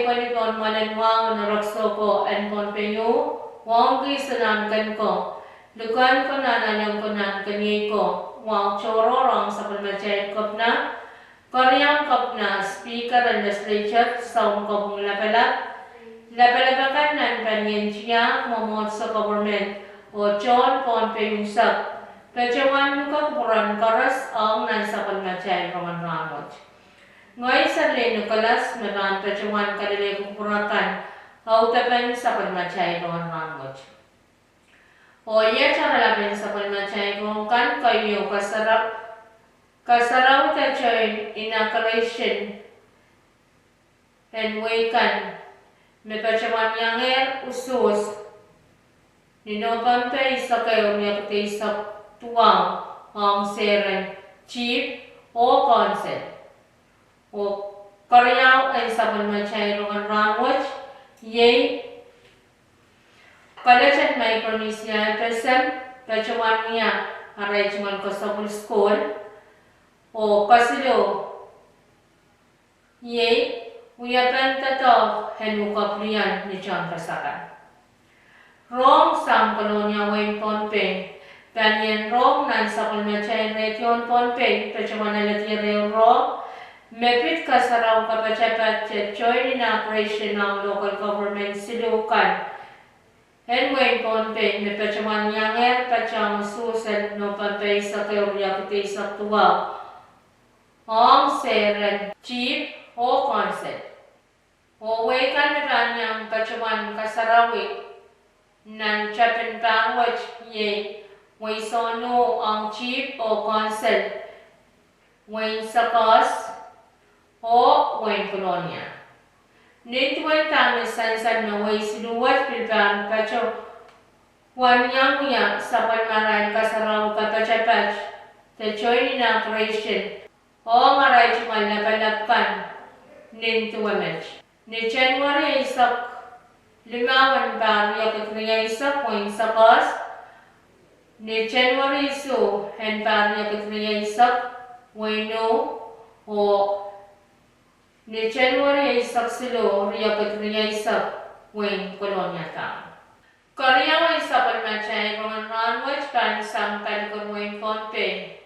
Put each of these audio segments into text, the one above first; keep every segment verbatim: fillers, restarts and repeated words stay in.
Pwehn pohn mwoalen wahu en Rexall ko en Pohnpei, wahu kis en Nahnken ko, lukehn ko nan Ahnsoun ko, nan keniei ko, wahu tohrohr ong sapwellimatail Kepina, Keriau Kepina, Speaker en Legislature, Sounkopwung Lapalap, lapalap akan nan palien tiahk, mwomwohdiso, government, oh tohn Pohnpei unsek, patohwan nuke kupwuren koaros ong nan sapwellimatail rongen rahnwet. Ngehi Serlin Nicholas me pahn patohwan kalelehki kupwur akan audepen sapwellimatail rongen rahnwet. Oh iet oaralap en sapwellimatail rong kan, keieu kasara-, kasarawi de joint inauguration en wehi kan me patohwan iangehr usuhs ni Nopempe eisek ehu, riekid eisek duwau, ong sehr en chief oh council. Oh keriau en sapwellimatail rongen rahnwet iei College en Micronesia FSM patohwan wia arail tungoal kesempwal sukuhl, oh kesiluh iei wiepen doadoahk en uhk oh pilien ni tehnpas akan. Rong sang Kolonia, wehin Pohnpei. Palien rong nan sapwellimatail radio en Pohnpei patohwan alehdier ehu rong me pid kasarawi kapatapat de joint inauguration ong local government siluh kan en wehin Pohnpei me patohwan iangehr patohwan usuhs en Nopempe eisek ehu, riekid eisek duwau, ong sehr en chief oh council. Oh wehi kan me pahn iang patohwan kasarawi nan tepin pahr wet iei wehi Sohno ong chief oh council, wehin Sakoas oh wehin Kolonia. Nin duwen dahme sansal me wehi siluh wet pil pahn patohwan iang wia sapwellimarail kasarawi kapatapat de joint inauguration ong arail tungoal lapalap kan nin duwe met. Ni January eisek limau en pahr riekid rieisek, wehin Sakoas. Ni January isuh en pahr riekid rieisek, wehin Ih. Oh ni January eisek siluh riekid rieisek, wehin Kolonia Town. Keriau en sapwellimatail rongen rahnwet pahn sang paliker wehin Pohnpei.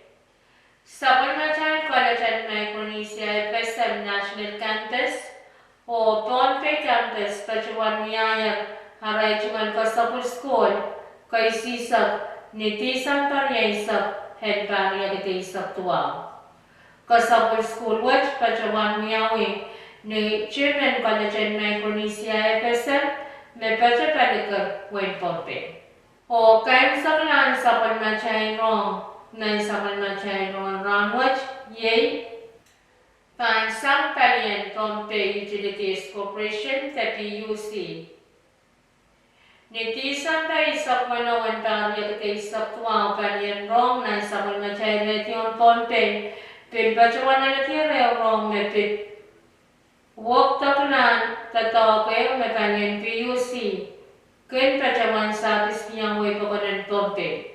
Sapwellimatail College en Micronesia FSM National Campus oh Pohnpei Campus patohwan wiahier arail tungoal kesempwal sukuhl keisihsek ni Tisempe rieisek en pahr riekid eisek duwau. Kesempwal sukuhl wet patohwan wiawi ni tim en College en Micronesia FSM me patohwan paliker wehin Pohnpei. Oh kaimwiseklahn sapwellimatail rong nan sapwellimatail rongen rahnwet iei pahn sang palien Pohnpei Utilities Corporation de PUC. Ni Tisempe eisek weneu en pahr riekid eisek duwau, palien rong nan sapwellimatail radio en Pohnpei pil patohwan alehdier ehu rong me pid wekdeklahn doadoahk ehu me palien PUC kin patohwan sapiskiong wehi pokon en Pohnpei.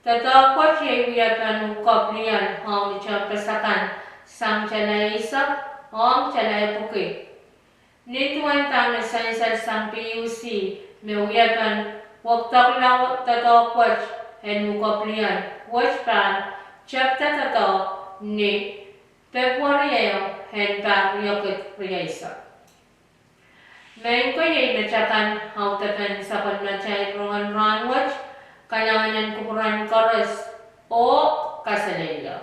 Doadoahk wet iei wiepen uhk oh pilien ong ni tehnpas akan, sang July eisek ong July epwiki. Nin duwen dahme sansal sang PUC me wiepen wekdeklahn doadoahk wet en uhk oh pilien wet pahn tepda doadoahk ni February ehu en pahr riekid rieisek. Maing ko, iei metakan audepen sapwellimatail rongen rahnwet. Kalahngan en kupwuren koaros oh kaselehlie.